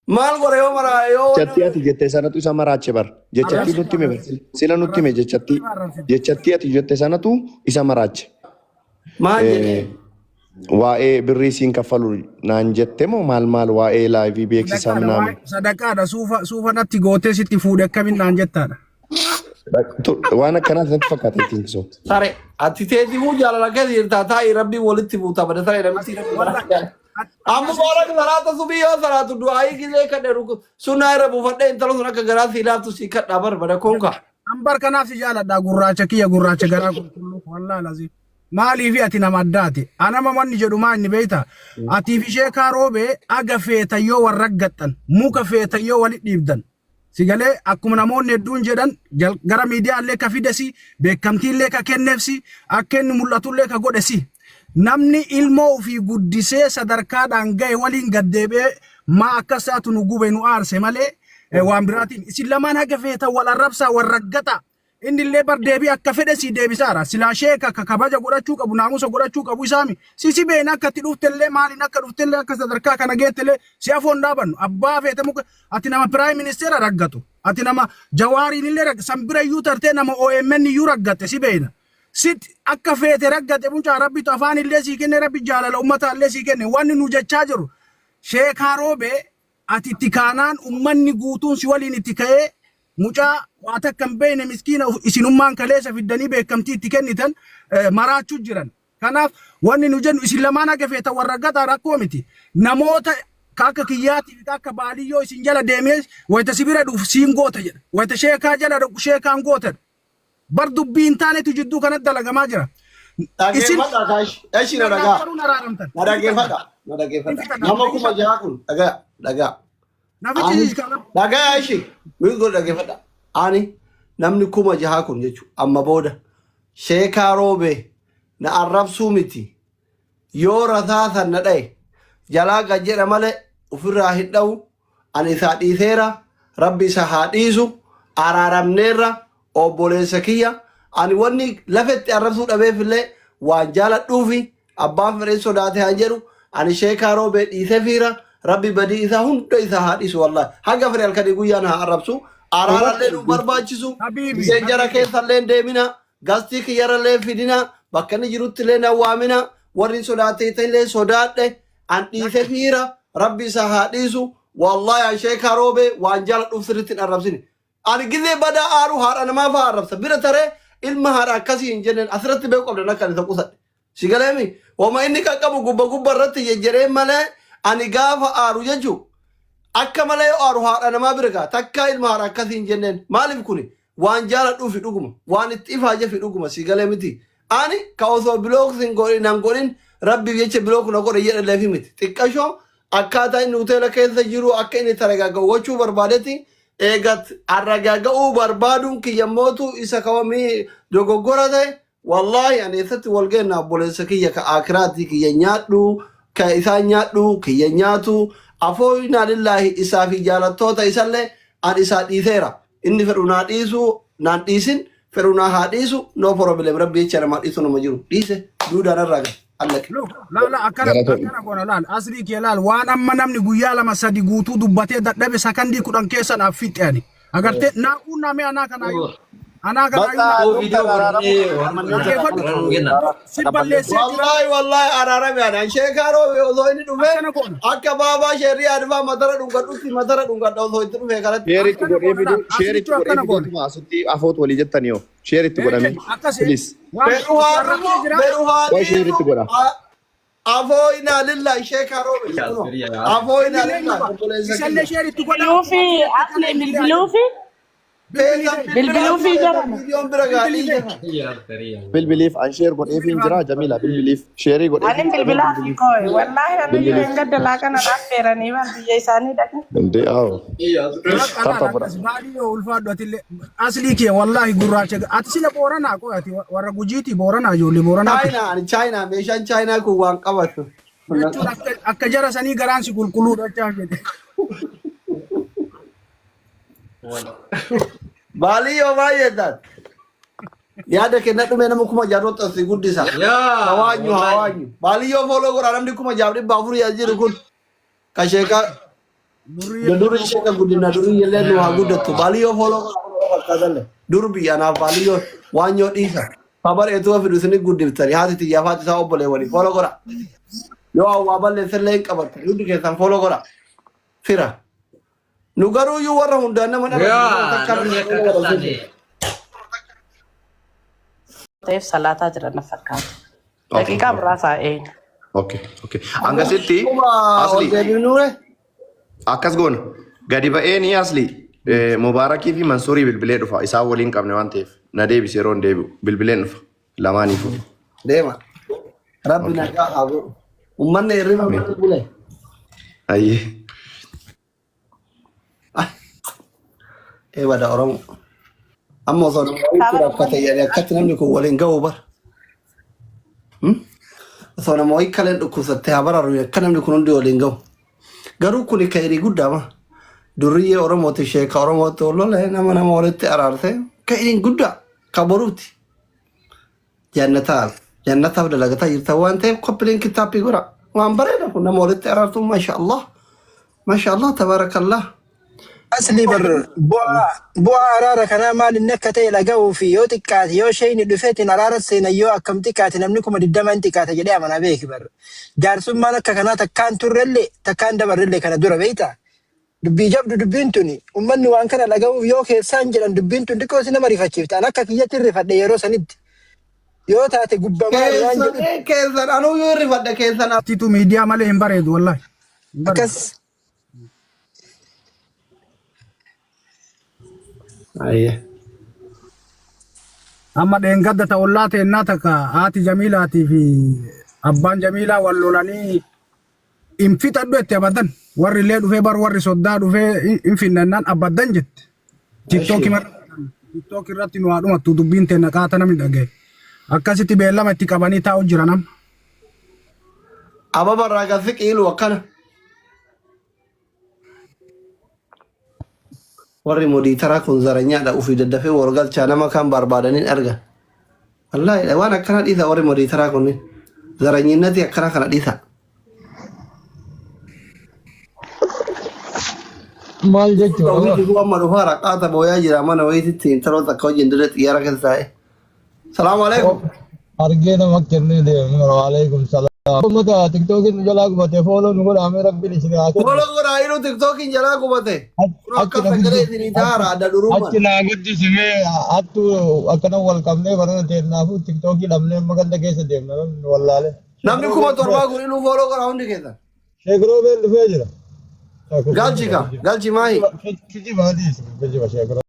Maal godha yoo maraa yoo Jechattii ati jette sanatu isa maraache bar. Jechattii nutti hime bar. Sila nutti hime jechattii. Jechattii ati jette sanatu isa maraache. Maal jedhee? Waa'ee birrii siin kaffalu naan jette moo maal maal waa'ee laayivii beeksisaa Sadaqaadha minaamin. sadaqaadha suufa suufa natti gootee sitti fuudhe akkamiin naan jettaadha. Waan akkanaati natti fakkaata ittiin so. Sare ati teetimuu jaalala keessa jirtaa taa'ii rabbiin walitti buuta bada saree namitti rabbi bara. Amma baarak salaata subii yoo salaatu du'aayii gizee kadhe ruku sunnaa irra buufadhee intala sun akka garaa sii laaftu sii kadhaa barbada konka. Ambar kanaaf si jaaladha gurraacha kiyya gurraacha garaa qulqulluu wallaahi lazim. Maaliifi ati nama addaati. Anama wanni jedhu maa inni beeyta. Atiif ishee kaaroobe aga feetan yoo wal raggaxxan muka feetan yoo walit dhiibdan. Si galee akkuma namoonni hedduun jedhan gara miidiyaa illee ka fidesi beekamtii illee ka kenneefsi akka inni mul'atu illee ka godhesi. Namni ilmoo ofii guddisee sadarkaadhaan gahe waliin gad deebi'ee maa akkas taatu nu gube nu aarse malee waan biraatiin isin lamaan haga feetan wal arrabsaa wal raggaxaa. Inni illee bar deebii akka fedhe sii deebisaara. Silaa sheeka ka kabaja godhachuu qabu naamusa godhachuu qabu isaami. Si si beena akka itti dhuftellee maaliin akka dhuftellee akka sadarkaa kana geettellee si afoon dhaabannu. Abbaa feete muka ati nama piraayim ministeera raggatu. Ati nama jawaariin illee ragga san bira iyyuu tartee nama OMN iyyuu raggatte si beena. Sit akka feete raggate mucaa rabbitu afaan illee sii kenne rabbi jaalala ummataa illee sii kenne wanni nu jechaa jiru sheekaa roobee Ati itti kaanaan ummanni guutuun si waliin itti ka'ee mucaa waa takka hin beekne miskiina isinummaan kaleessa fiddanii beekamtii itti kennitan maraachuu jiran. Kanaaf wanni nu jennu isin lamaan haga feetan warra gataa rakkoo miti. Namoota ka akka kiyyaatii fi ka akka baaliyyoo isin jala deemee wayita si bira dhufu siin goota jedha. Wayita sheekaa jala dhaqu sheekaan goota. Bar dubbii hin taanetu jidduu kanatti dalagamaa jira. Isin Dhaggeeffadha kaash. Eshi na dhagaa. garuu na araaramtan. Na dhaggeeffadha. Na dhaggeeffadha. Nama 6000 kun dhagaa dhagaa. Nafichi Ani kana dhagaa eshi. Nuyi godhu dhaggeeffadha. Ani namni 6000 kun jechuudha. Amma booda sheekaa roobee na arrabsuu miti. Yoo rasaasan na dhaye jalaa gad jedha malee ofirraa hin dha'u. Ani isaa dhiiseera. Rabbi isa haa dhiisu. Araaramneerra obboleessa kiyya. Ani wanni lafetti arrabsuu dhabeefillee waan jaaladhuufi abbaan fedheen sodaate haan jedhu ani sheekaa roobee dhiisefiira. Rabbi badii isaa hunda isaa haa dhiisu wallahi. Haga fedhe halkanii guyyaan haa arrabsu. Araarallee nu barbaachisu. Habiibi Miseenjara habiibi. keessallee hin deemina. Gastii kiyyarallee hin fidina. Bakka inni jiruttillee nan waamina. Warri hin sodaateetillee sodaadhe. An dhiisefiira. Rabbi isaa haa dhiisu. Wallahi an sheekaa roobee waan jaaladhuuf sirriitti hin arrabsine. Ani gizee badaa aaru haadha namaa fa'aa arrabsa. Bira taree ilma haadha akkasii hin jenneen asirratti beeku qabdan akka ani isa qusadhe. Si galeemi? Wama inni qaqqabu gubba gubba irratti jejjedhee malee ani gaafa aaru jechuun akka malee yoo aaru haadha namaa bira ga'a. Takkaa ilma haadha akkasii hin jenneen. Maaliif kuni? Waan jaaladhuufi dhuguma. Waan itti ifaajefi dhuguma. Si galee miti? Ani ka osoo bilook sin godhin nan godhin rabbiif jecha bilook na godhe jedhalleefi miti. Xiqqashoo akkaataa inni hoteela keessa jiru akka inni taragaaga'u gochuu barbaadetti eegat arragaaga'uu barbaaduun kiyyammootu isa kawamii dogoggora ta'e wallaahi ani eessatti wal geenna obboleessa kiyya ka akiraatii kiyya nyaadhu ka isaan nyaadhu kiyya nyaatu afooyinaa lillaahi isaa fi jaalattoota isallee an isaa dhiiseera Inni fedhu naa dhiisu naan dhiisin fedhu naa haa dhiisu no problem rabbi jecha namaa dhiisu nama jiru dhiise duudaa narraa gala allaqe. Look, laala akkana Galatoomi. akkana goona laal asrii kee laal waan amma namni guyyaa lama sadi guutuu dubbatee dadhabe sakandii 10 keessa naaf fixxe ani. Agartee naa quunnamee anaa kanaayyuu. Anaa kanaayyuu Bakka naa Koo viidiyoo doktar araaramuu godhee qabna waan manni dhaggeeffadhu. irraa nu kenna. Si balleessee jira. Wallahi wallahi araarame ana sheekaa roobe osoo inni dhufe Akkana goona. akka baabaa sheerrii adfaa matara dhungadhutti matara dhungadha osoo itti dhufe kanatti. Sheer itti Akkana godhee goona fiduu laal. sheer itti Aslichuu godhee akkana fiduu goona. tuma asitti afoot walii jettanii hoo sheer itti godhamee Akkasii please. waan Fedhu haa si arrabsee dhufu jira. fedhu haa Qoy sheer dhiisu itti godha. Afoo inaa lillahi sheekaa roobe kunoo afoo inaa Innillee lillahi nufa. obboleessa Isallee kiyya. sheer itti godhaa. Waan Bilbiluufi feete asli kana illee haa jedhu. bilbiluufi Keessan Bilbilii bilbilaa bilbiluufi keessan jarana. viidiyoon bira gaa Bilbilii dhiisa. Bilbiliif an sheer godheefiin Bilbilii jira Jamiila bilbiliif sheerii Anin godheefiin jira bilbilaafi bilbiliif kooy wallaahi anin bilbiliif. dheengadda laaqana affeeranii bar biyya isaanii dhaqe. Dandee aawo. Bakka Tapha laal godha. akkas baadiyoo ulfaadhu atillee aslii kee wallaahi gurraacha ati sila booranaa qoy ati warra gujiiti booranaa ijoollee booranaati Chaayinaa ani chaayinaa meeshaan chaayinaa kun waan qabatu. jechuun akka akka jara sanii garaan si qulqulluudha jechaa jedhe. Maalii yoo baay'eetan. Yaada kenna dhumee nama 6000 asii guddisa. Yaa Hawaanyu wallahi. hawaanyu. Maalii yoo fooloo godha namni 6400 as jiru kun. Kasheekaa. Durriyyee Durii sheeka guddina durii illee nu haa guddattu. Baaliyyoo fooloo fakkaatalle. Dur biyya anaaf baaliyyoo waan yoo dhiisa. Kabar eetuu fidu isin guddiftani haati xiyyaa faati isaa obboleewwanii follow godha. Yoo hawwaa balleessallee hin qabattu hundi keessan follow godha. Fira. Nu garuu iyyuu warra hundaan nama dhabatu Yaa takka namni akka akkas taate. Ta'eef salaataa jiran na fakkaata. Daqiiqaa muraasaa eenya. Okay. Hangasitti Kuma ol asli deebinuure. akkas goona. Gadi ba'eeni asli Mubaarakii fi Mansuurii bilbilee dhufa. Isaan waliin qabne waan ta'eef na deebisi yeroo hin deebi'u. Bilbileen dhufa. Lamaaniifuu. Deema. Rabbi nagaa haa godhu. Uummanni hirriba malee bule. Ayyee. Ee bada Oromoo. Amma osoo nama wayiitti rakkate jedhee akkatti namni kun waliin ga'u bara. Osoo nama wayii kaleen dhukkubsatte haa baraaru akka namni kun hundi waliin ga'u. Garuu kuni kairii guddaa ma. Durriyyee Oromooti sheeka Oromootti ol lole nama nama walitti araarte kairiin guddaa ka boruuti. Jannataaf jannataaf dalagataa jirta waan ta'eef koppileen kitaabii godha. Waan bareeda kun nama walitti araartu masha Allah. Masha Allah tabaarakallah. Asli bar bu'aa araara kanaa maal inni akka ta'e dhaga'uu fi yoo xiqqaate yoo isheen dhufeetiin araara seena yoo akkam xiqqaate namni 20,000 hin xiqqaate jedhee amanaa beeki bar. Jaarsummaan akka kanaa takkaan turrellee takkaan dabarrellee kana dura beektaa? Dubbii jabdu dubbiin tuni uummanni waan kana dhaga'uuf yoo keessaan jedhan dubbiin tun xiqqoo si nama rifachiifta. An akka kiyyatti hin rifadhe yeroo sanitti. Yoo taate gubbamaa waan Keessan jedhu keessan anuu yoo rifadhe keessan Titu miidiyaa malee hin bareedu wallahi. Hin bareedu. akkas Ayyee. Amma dheengadda ta'ullaa teennaa takka haati Jamiilaatii fi abbaan Jamiilaa wal lolanii hin fixadhu jette abadan. Warri illee dhufee bar warri soddaa dhufee hin finnannaan abadan jette. TikTok TikTok irratti nu haa dhumattu dubbiin teenna qaata namni dhagaye. Akkasitti beellama itti qabanii taa'u jira nama. Ababa irraa gad siqiilu akkana. Warri modiitaraa kun zaranyaadha ofii daddafee wal galchaa nama kan barbaadaniin arga. Wallaahi waan akkana dhiisa warri modiitaraa kunniin. Zaranyinnati akkana kana dhiisa. Maal jechuudha? Ofii dhuguu amma dhufaa raqqaata booyaa jira mana wayiititti intaloo takka wajjin dirree xiyyaara keessa taa'e. Salaamu alaikum. Argee nama kennee deemu. Waalaikum salaam. Uummata tiktookiin nu jalaa gubate follow nu godhaa rabbiin isin haa kennu. Follow godhaa yeroo tiktookiin jalaa gubate. Kun Achi akka na sagalee guddisi. isinii taara adda durummaan. Achi naa guddisi mee hattu akkana wal qabnee barana teennaafu tiktookii dhabnee amma ganda keessa deemna namni nu wallaale. Namni 7000 kun iluu follow godhaa hundi keessan. Sheek Roobeen dhufee jira. Galchi ka galchi maahi. Kijiba adiis kijiba Sheek Roobeen.